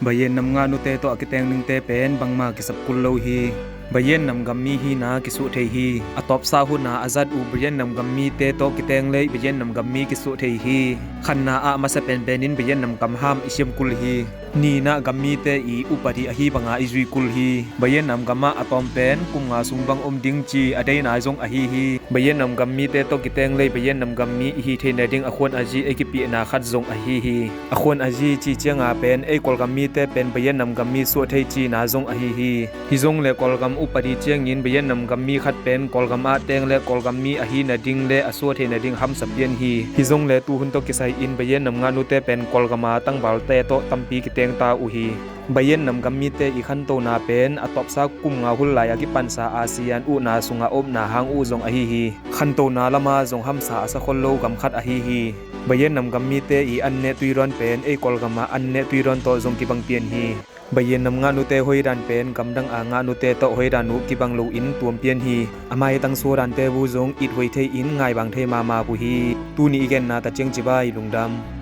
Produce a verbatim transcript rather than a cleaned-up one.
Bayan nam ngahnute tawh a kiteng dingte pen bangmah kisap kul lo hi. Bayan nam gammi hihna kisuah thei hi. A tawpsa huna a zat uh Bayan nam gammite tawh kiteng lei Bayan nam gammi kisuah thei hi. Khatna ah masa penpenin Bayan nam gam ham i siam kul hi. Nihna ah gammite i upadi ahi banga i zui kul hi. Bayan nam gamah a tawm pen kum nga sung bang om ding ci a deina zong ahi hi. Bayan nam gammite tawh kiteng lei Bayan nam gammi i hi theihna ding a khuan a zi ei kipihna khat zong ahi hi. A khuan a zi ci cianga pen ei Kawlgammite pen Bayan nam gammi suah thei cihna zong ahi hi. Hi zong le Kawlgam upadi ciangin Bayan nam gammi khat pen Kawlgam ah teng le Kawlgammi ahi nading le a suah theih nading hamsa pian hi. Hi zong le tuhun tawh kisai in Bayan nam ngahnute pen Kawlgama tangvalte tawh tampi kiteng ta uh hi. Bayan nam gammite i khantona pen a tawpsa kum nga hun lai a kipansa ASEAN uhna sunga omna hang uh zong ahi hi. Khantona lama zong hamsa a sakhol lo gam khat ahi hi. Bayan nam gammite i an neh tuidawn pen ei Kawlgama an neh tuidawn tawh zong kibang pian hi. Bayan nam ngahnute hoihdan pen gamdang a ngahnute tawh hoihdan uh kibang loin tuam pian hi. A maitang suadante uh zong it huai thei in ngaibang thei mahmah uh hi. Tuni i genna ta ciang cibai lungdam.